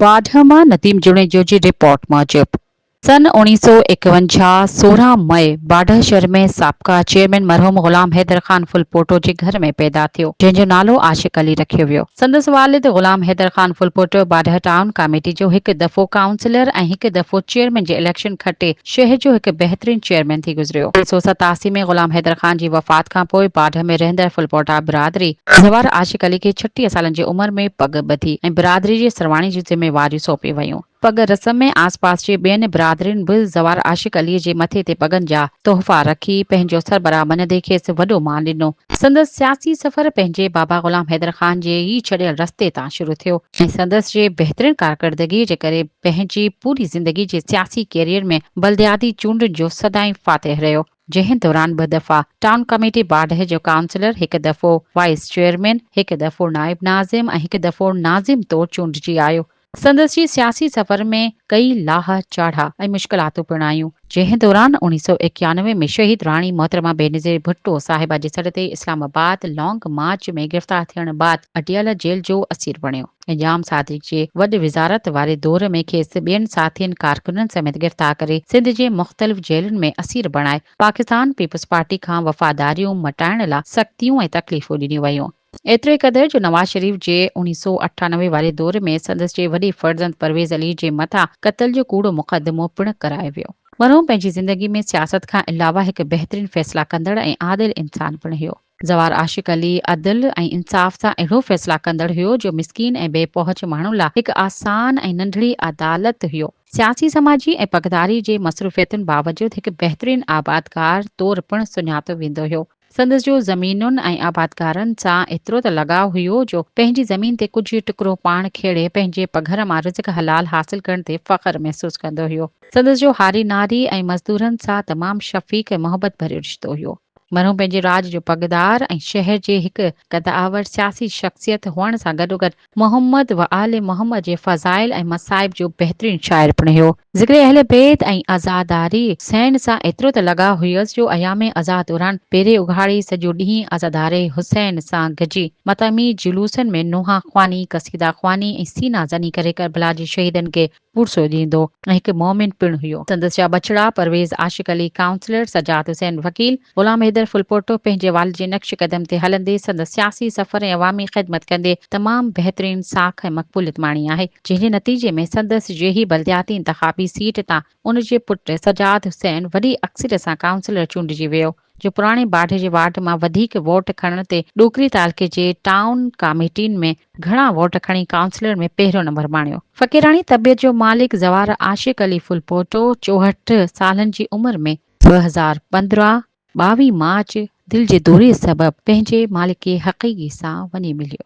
باڊهه مان نديم جوڻيجو جي رپورٽ موجب سن اوڻيھ سو ايڪونجاھ 16 مئي باڊهه شھر ۾ سابقه چيئرمين مرحوم غلام حيدر خان ڦلپوٽو جي گهر ۾ پيدا ٿيو جنهن جو نالو عاشق علي رکيو ويو. سندس والد غلام حيدر خان ڦلپوٽو باڊهه ٽائون ڪاميٽي جو هڪ دفعو ڪائونسلر ۽ هڪ دفعو چيئرمين جي اليڪشن کٽي شهر جو هڪ بهترين چيئرمين ٿي گذريو. 1987 ۾ غلام حيدر خان جي وفات کان پوء باڊهه ۾ رهندڙ ڦلپوٽا برادري زوار عاشق علي کي 36 سالن جي عمر ۾ پڳ ٻڌي ۽ برادري جي سرواڻي جون ذميواريون سونپيون ويون. پڳ رسم ۾ آس پاس جي ٻين برادرين به زوار عاشق علي جي مٿي تي پڳن جا تحفا رکي پنهنجو سربراهه مڃندي کيس وڏو مان ڏنو. سندس سياسي سفر پنهنجي بابا غلام حيدر خان جي ئي ڇڏيل رستي تان شروع ٿيو ۽ سندس جي بهترين ڪارڪردگي جي ڪري پنهنجي پوري زندگي جي سياسي ڪيريئر ۾ بلدياتي چونڊن جو سدائين فاتح رهيو جنهن دوران ٻه دفعا ٽائون ڪميٽي باڊهه جو ڪائونسلر، هڪ دفعو وائيس چيئرمين، هڪ دفعو نائب ناظم ۽ هڪ دفعو ناظم طور چونڊجي آيو. سندس جي سياسي سفر ۾ ڪئي لاها چاڙها ۽ مشڪلاتون پڻ آيون، جنهن دوران اوڻيھ سئو 91 ۾ شهيد راڻي محترمه بينظير ڀٽو صاحبه جي سڏ تي اسلام آباد لانگ مارچ ۾ گرفتار ٿيڻ بعد اڊيالا جيل جو اسير بڻيو ۽ ڄام صادق جي وڏ وزارت واري دور ۾ کيس ٻين ساٿين ڪارڪنن سميت گرفتار ڪري سنڌ جي مختلف جيلن ۾ اسير بڻائي پاڪستان پيپلز پارٽي کان وفاداريون مٽائڻ لا سختيون ۽ تڪليفون ڏنيون ويون. ايتري قدر جو نواز شريف جي اوڻيھ سئو 98 واري دور ۾ سندس جي وڏي فرزند پرويز علي جي مٿان قتل جو ڪوڙو مقدمو پڻ ڪرايو ويو. مرحوم پنهنجي زندگي ۾ سياست کان علاوه هڪ بهترين فيصلا ڪندڙ ۽ عادل انسان پڻ هيو. زوار عاشق علي عدل ۽ انصاف سان اهڙو فيصلا ڪندڙ هيو جو مسڪين ۽ بي پهچ ماڻهن لا هڪ آسان ۽ ننڍڙي عدالت هيو. سياسي سماجي ۽ پڳداري جي مصروفيتن باوجود هڪ بهترين آبادگار طور پڻ سڃاتو ويندو هيو. سندس جو زمينن ۽ آبادگارن سان ايترو ته لڳاء هيو جو پنهنجي زمين تي ڪجهه ٽڪرو پاڻ کيڙي پنهنجي پگهر مان رزق حلال حاصل ڪرڻ تي فخر محسوس ڪندو هيو. سندس جو هاري ناري ۽ مزدورن سان تمام شفيق ۽ محبت ڀريو رشتو هيو. مرحوم پنهنجي راڄ جو پڳدار ۽ شهر جي هڪ قدآور سياسي شخصيت هئڻ سان گڏوگڏ محمد و آل محمد جي فضائل ۽ مصائب جو بهترين شاعر پڻ هيو. ذڪر اهل بيت ۽ عزاداري حسين سان ايترو ته لڳاء هيس جو ايام عزا دوران پيري اگهاڙي سڄو ڏينهن عزاداري حسين سان گڏجي ماتمي جلوسن ۾ نوحا خواني، قصيده خواني ۽ سينا زني ڪري ڪربلا جي شهيدن کي پورسو ڏيندو ۽ هڪ مؤمن پڻ هيو. سندس جا ٻچڙا پرويز عاشق علي ڪائونسلر، سجاد حسين وڪيل، غلام حيدر ڦلپوٽو پنهنجي والد جي نقش قدم تي هلندي سندس سياسي سفر ۽ عوامي خدمت ڪندي تمام بهترين ساک ۽ مقبوليت ماڻي آهي جنهن جي نتيجي ۾ سندس جي هي بلدياتي انتخابي سيٽ تان ان جي پٽ سجاد حسين وڏي اڪثريت سان ڪائونسلر چونڊجي ويو. جو پراڻي باڊهه جي وارڊ مان وڌيڪ ووٽ کڻڻ تي ڏوڪري تعلقي جي ٽائون ڪاميٽين ۾ گهڻا ووٽ کڻي ڪائونسلر ۾ پهريون نمبر ماڻيو. فقيراڻي طبيعت جو مالڪ زوار عاشق علي ڦلپوٽو 64 سالن جي عمر ۾ 2015 22 مارچ دل جي دوري سبب پنهنجي مالڪ حقيقي سان وڃي مليو.